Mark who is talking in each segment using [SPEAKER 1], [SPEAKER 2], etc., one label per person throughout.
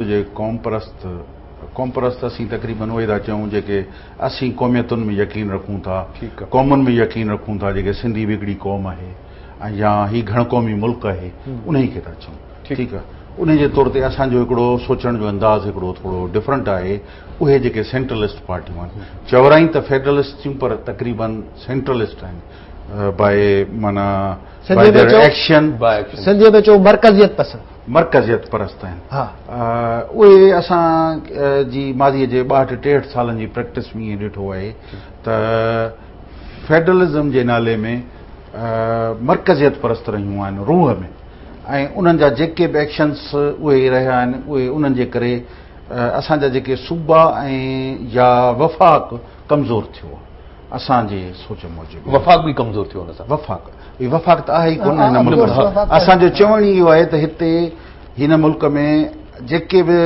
[SPEAKER 1] جي قومپرست، قومپرست اسين تقريبن اهي ٿا چئون جيڪي اسين قوميتن ۾ يقين رکون ٿا، قومن ۾ يقين رکون ٿا، جيڪي سنڌي به هڪڙي قوم آهي ۽ يا هي گهڻ قومي ملڪ آهي انهي کي ٿا چئون. ٺيڪ آهي. انهي جي طور تي اسان جو هڪڙو سوچڻ جو انداز هڪڙو ٿورو ڊفرنٽ آهي. اهي جيڪي سينٽرلسٽ پارٽيون آهن، چورائين ته فيڊرلسٽ ٿيون پر تقريبن سينٽرلسٽ آهن باء معنيٰ باء ديئر ايڪشن.
[SPEAKER 2] سنڌيء ۾ چئون مرڪزيت پسند.
[SPEAKER 1] مرڪزيت پرست آهن. اهي اسان جي ماضيء جي 62 63 سالن جي پريڪٽس ۾ ائين ڏٺو آهي ته فيڊرلزم جي نالي ۾ مرڪزيت پرست رهيون آهن روح ۾ ۽ انهن جا جيڪي به ايڪشنس اهي رهيا آهن اهي انهن جي ڪري اسان جا جيڪي صوبا ۽ يا وفاق ڪمزور ٿيو آهي. اسان جي سوچ موجب.
[SPEAKER 3] وفاق به ڪمزور ٿيو ان سان.
[SPEAKER 1] وفاق وفاق ته آهي ئي ڪونه هن ملڪ ۾. اسان جو چوڻ ئي اهو آهي ته هتي هن ملڪ ۾ جيڪي به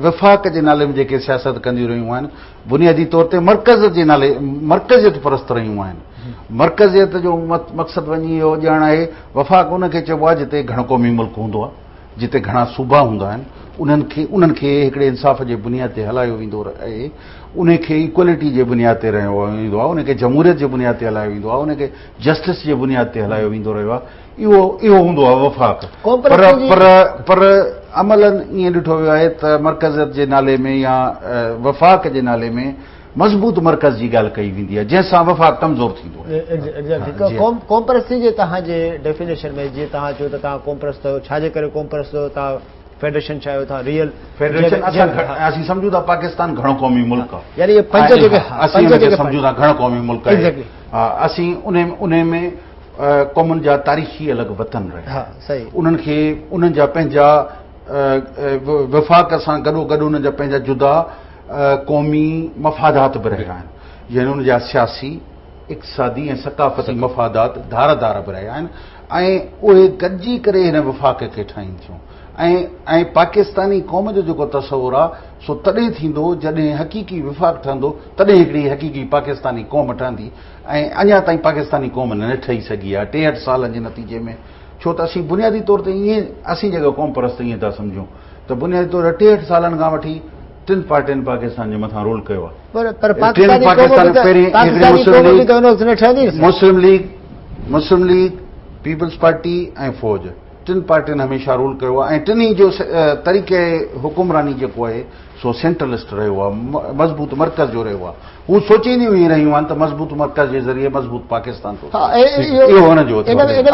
[SPEAKER 1] وفاق جي نالي ۾ جيڪي سياست ڪنديون رهيون آهن بنيادي طور تي مرڪز جي نالي مرڪزيت پرست رهيون آهن. مرڪزيت جو مقصد وڃي اهو ڄاڻ آهي وفاق ان کي چئبو آهي جتي گهڻ قومي ملڪ هوندو آهي. جتي گهڻا صوبا هوندا آهن انهن کي انهن کي هڪڙي انصاف جي بنياد تي هلايو ويندو آهي انهي کي ايڪوالٽي جي بنياد تي رهيو ويندو آهي ان کي جمهوريت جي بنياد تي هلايو ويندو آهي ان کي جسٽس جي بنياد تي هلايو ويندو رهيو آهي اهو اهو هوندو آهي وفاق پر پر پر عملاً ائين ڏٺو ويو آهي ته مرڪزيت جي نالي ۾ يا وفاق جي نالي ۾ مضبوط مرڪز جي ڳالهه ڪئي ويندي آهي جنهن سان وفاق ڪمزور ٿيندو آهي.
[SPEAKER 2] ايگزيڪٽلي قومپرستي جي توهان جي ڊيفينيشن ۾ جيئن توهان چيو ته توهان قومپرست آهيو ڇا جي ڪري قومپرست آهيو توهان فيڊريشن چاهيو ٿا ريئل
[SPEAKER 1] فيڊريشن اسان اسين سمجهون ٿا پاڪستان گهڻ قومي ملڪ آهي
[SPEAKER 2] يعني اهي پنج جيڪي
[SPEAKER 1] اسين ان کي سمجهون ٿا گهڻ قومي ملڪ آهي اسين ان ان ۾ قومن جا تاريخي الڳ وطن رهيا انهن کي انهن جا پنهنجا وفاق سان گڏو گڏ انهن جا پنهنجا جدا قومي مفادات به رهيا آهن يعني ان جا سياسي، اقتصادي ۽ ثقافتي مفادات ڌار ڌار به رهيا آهن ۽ اهي گڏجي ڪري هن وفاق کي ٺاهين ٿيون ۽ ۽ پاڪستاني قوم جو جيڪو تصور آهي سو تڏهن ٿيندو جڏهن حقيقي وفاق ٺهندو تڏهن هڪڙي حقيقي پاڪستاني قوم ٺهندي ۽ اڃا تائين پاڪستاني قوم نه ٺهي سگهي آهي 63 سالن جي نتيجي ۾ ڇو ته اسين بنيادي طور تي ائين اسين جيڪا قوم پرست ائين ٿا سمجهون ته بنيادي طور 63 سالن کان وٺي ٽن پارٽين پاڪستان جي مٿان رول ڪيو آهي.
[SPEAKER 2] پر پر پاڪستاني قوم به ته پاڪستاني قوم به ته ان وقت نه ٺهندي نه.
[SPEAKER 1] مسلم ليگ، مسلم ليگ، پيپلز پارٽي ۽ فوج ٽن پارٽين هميشه رول ڪيو آهي ۽ ٽنهي جو طريقه حڪمراني جيڪو آهي سو سينٽرلسٽ رهيو آهي، مضبوط مرڪز جو رهيو آهي. هو سوچينديون ئي رهيون آهن ته مضبوط مرڪز جي ذريعي مضبوط پاڪستان ٿو ٿئي. اهو هن جو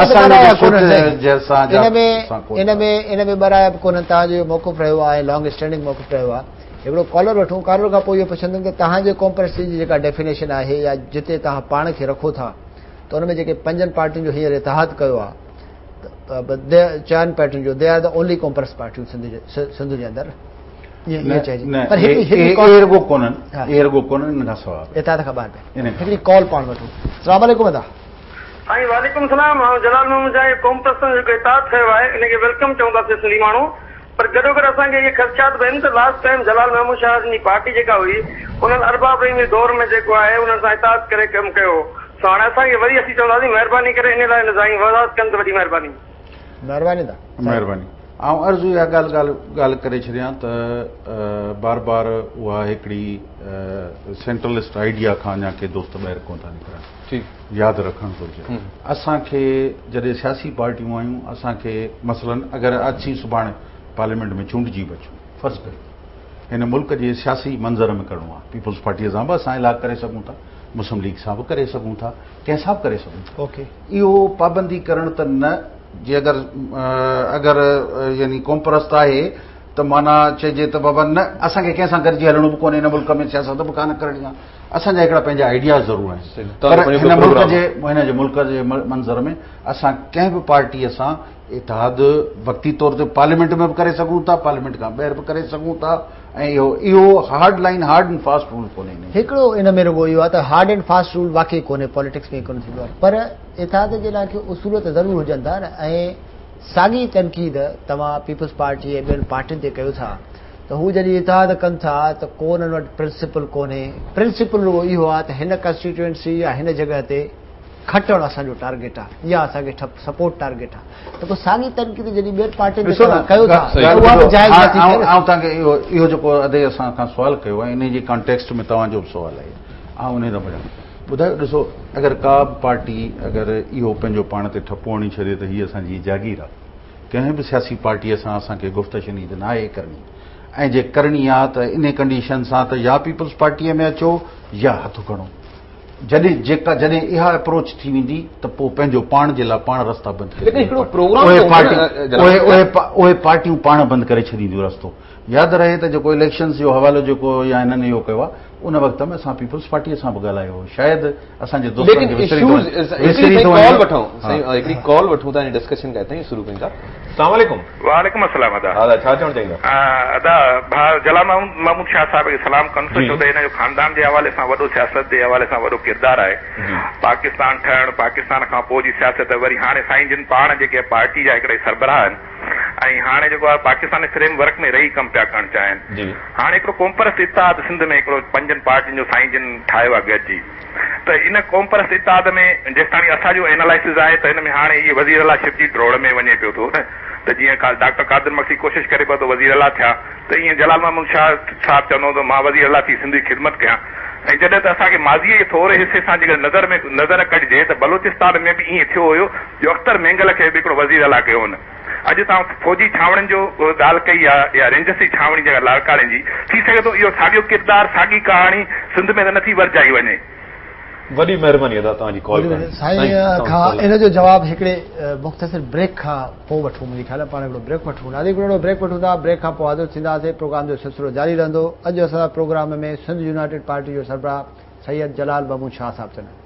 [SPEAKER 1] اسان جي سوچ جي سان جا سان
[SPEAKER 2] ڪونه ان ۾ ان ۾ ٻه رايا به ڪونهن توهان جو اهو موقف رهيو آهي لانگ اسٽينڊنگ موقف رهيو آهي هڪڙو ڪالر وٺون ڪالر کان پوء اهو پڇندم ته توهان جي قومپرستي جي جيڪا ڊيفينيشن آهي يا جتي توهان پاڻ کي رکو ٿا ته ان ۾ جيڪي پنجن پارٽين جو هينئر اتحاد ڪيو آهي چئن پارٽين جو they are the only قومپرست پارٽيون سنڌ جي سنڌ جي اندر
[SPEAKER 1] نه نه اهي رڳو ڪونهن اهي رڳو ڪونهن ان کان سواء
[SPEAKER 2] اتحاد کان ٻاهر به هڪڙي ڪال پاڻ وٺون السلام عليڪم ادا.
[SPEAKER 4] سائين وعليڪم السلام آئون جلال محمد شاهه قومپرستن جو جيڪو اتحاد ٺهيو آهي ان کي welcome چونداسين سنڌي ماڻهو پر گڏوگڏ اسان کي اهي خدشات به آهن ته لاسٽ ٽائيم جلال محمود شاهه جن جي پارٽي جيڪا هئي انهن ارباب رحيم جي دور ۾ جيڪو آهي انهن سان اتحاد ڪري ڪم ڪيو هو سو هاڻي اسان کي وري اسين چونداسين مهرباني ڪري ان لاء سائين وضاحت ڪن ته وڏي مهرباني.
[SPEAKER 2] مهرباني ادا.
[SPEAKER 1] مهرباني. آئون عرض اها ڳالهه ڳالهه ڳالهه ڪري ڇڏيان ته بار بار اها هڪڙي سينٽرلسٽ آئيڊيا کان اڃا ڪي دوست ٻاهر ڪونه ٿا نڪرن.
[SPEAKER 3] ٺيڪ.
[SPEAKER 1] ياد رکڻ گهرجي. اسان کي جڏهن سياسي پارٽيون آهيون اسان کي مثلاً اگر اسين سڀاڻي پارليامينٽ ۾ چونڊجي به اچون فرض ڪريو هن ملڪ جي سياسي منظر ۾ ڪرڻو آهي پيپلز پارٽيء سان به اسان الحاق ڪري سگهون ٿا مسلم ليگ سان به ڪري سگهون ٿا ڪنهن سان به ڪري سگهون ٿا.
[SPEAKER 2] اوڪي.
[SPEAKER 1] اهو پابندي ڪرڻ ته نه جي اگر اگر يعني قومپرست آهي ته معنيٰ چئجي ته بابا نه اسان کي ڪنهن سان گڏجي هلڻو به ڪونهي هن ملڪ ۾ سياست به ڪانه ڪرڻي آهي اسان جا هڪڙا پنهنجا آئيڊياز ضرور آهن پر هن ملڪ جي هن جي ملڪ جي منظر ۾ اسان ڪنهن به پارٽيء سان اتحاد وقتي طور تي پارليامينٽ ۾ به ڪري سگهون ٿا پارليامينٽ کان ٻاهر به ڪري سگهون ٿا ۽ اهو اهو hard line hard and fast rule ڪونهي.
[SPEAKER 2] هڪڙو ان ۾ رڳو اهو آهي ته هارڊ اينڊ فاسٽ رول واقعي ڪونهي پاليٽڪس ۾ ڪونه ٿيندو آهي پر اتحاد جي لاء ڪي اصول ته ضرور هجن ٿا نه ۽ ساڳي تنقيد توهان پيپلز پارٽي ۽ ٻين پارٽين تي ڪيو ٿا ته هو جڏهن اتحاد ڪن ٿا ته ڪو انهن وٽ پرنسپل ڪونهي پرنسپل رڳو اهو آهي ته هن ڪانسٽيٽوئنسي يا هن جڳهه تي کٽڻ اسان جو ٽارگيٽ آهي يا اسان کي سپورٽ ٽارگيٽ آهي ته پوء ساڳي تنقيد جڏهن ٻين پارٽين تي توهان ڪيو ٿا ته اها به جائز نه ٿي ٿئي نه.
[SPEAKER 1] آئون توهان کي اهو اهو جيڪو ادي اسان کان سوال ڪيو آهي انهي جي ڪانٽيڪسٽ ۾ توهان جو به سوال آهي آئون انهي تان پڇان ٻڌايو ڏسو اگر ڪا به پارٽي اگر اهو پنهنجو پاڻ تي ٺپو هڻي ڇڏي ته هي اسان جي جاگير آهي ڪنهن به سياسي پارٽيء سان اسان کي گفت شنيد ناهي ڪرڻي ۽ جي ڪرڻي آ ته انهي ڪنڊيشن سان ته يا پيپلز پارٽيء ۾ اچو يا هٿ کڻو. جڏهن جيڪا جڏهن اها اپروچ ٿي ويندي ته پوء پنهنجو پاڻ جي لاء پاڻ رستا بند ڪري
[SPEAKER 3] ليڪن هڪڙو پروگرام ته هوندو نه جلال
[SPEAKER 1] اهي اهي اهي پارٽيون پاڻ بند ڪري ڇڏينديون رستو. ياد رهي ته جيڪو اليڪشنز جو حوالو جيڪو يا هنن اهو ڪيو آ ان وقت ۾ اسان پيپلز پارٽيء سان به ڳالهايو هو شايد اسان جي دوستن
[SPEAKER 3] کي وسري ٿو وسري ٿو وڃي. ڪال وٺون سائين هڪڙي ڪال وٺون ٿا ۽ ڊسڪشن کي اتان ئي شروع ڪيون ٿا. السلام عليڪم.
[SPEAKER 5] وعليڪم السلام ادا.
[SPEAKER 3] ها ادا ڇا چوڻ چاهيندا.
[SPEAKER 5] ادا ڀاء جلال محمود شاهه صاحب کي سلام ڪندس ڇو ته هن جو خاندان جي حوالي سان وڏو سياست جي حوالي سان وڏو ڪردار آهي پاڪستان ٺهڻ پاڪستان کان پوء جي سياست وري هاڻي سائين جن پاڻ جيڪي پارٽي جا هڪڙي سربراهه آهن ۽ هاڻي جيڪو آهي پاڪستاني فريم ورڪ ۾ رهي ڪم پيا ڪرڻ چاهين. هاڻي هڪڙو قومپرست اتحاد سنڌ ۾ هڪڙو پنجن پارٽين جو سائين جن ٺاهيو آهي گڏجي ته ان قومپرست اتحاد ۾ جيستاڻي اسان جو اينالائسز آهي ته ان ۾ هاڻي هي وزير اعليٰ شپ جي ڊوڙ ۾ وڃي پيو ٿو نه ته جيئن ڊاڪٽر قادر مگسي ڪوشش ڪري پيو ته وزير اعليٰ ٿيان ته ايئن جلال محمود شاهه صاحب چوندو ته مان وزير اعليٰ ٿي سنڌ جي خدمت ڪيان ۽ جڏهن ته اسان کي ماضيء جي ٿوري حصي سان جيڪڏهن نظر ۾ نظر ڪڍجي ته بلوچستان ۾ به ايئن ٿيو هيو جو اختر مينگل کي به هڪڙو وزير اعليٰ ڪيو هن. اڄ توهان فوجي ڇانوڻين جو ڳالهه ڪئي آ يا رينجرس جي ڇانوڻي جيڪا لاڙڪاڻي جي، ٿي سگهي ٿو اهو ساڳيو ڪردار، ساڳي ڪهاڻي سنڌ ۾ ته نه ٿي ورجائي وڃي.
[SPEAKER 3] وڏي مهرباني ادا توهان جي ڪال ڪرڻ جي.
[SPEAKER 2] سائين کان ان جو جواب هڪڙي مختصر بريڪ کان پوء وٺون منهنجي خيال ۾ پاڻ هڪڙو بريڪ وٺون ناظرين هڪڙو بريڪ وٺون ٿا بريڪ کان پوء حاضر ٿينداسين پروگرام جو سلسلو جاري رهندو اڄ اسان سان پروگرام ۾ سنڌ يونائيٽيڊ پارٽي جو سربراهه سيد جلال محمود شاهه صاحب چنا.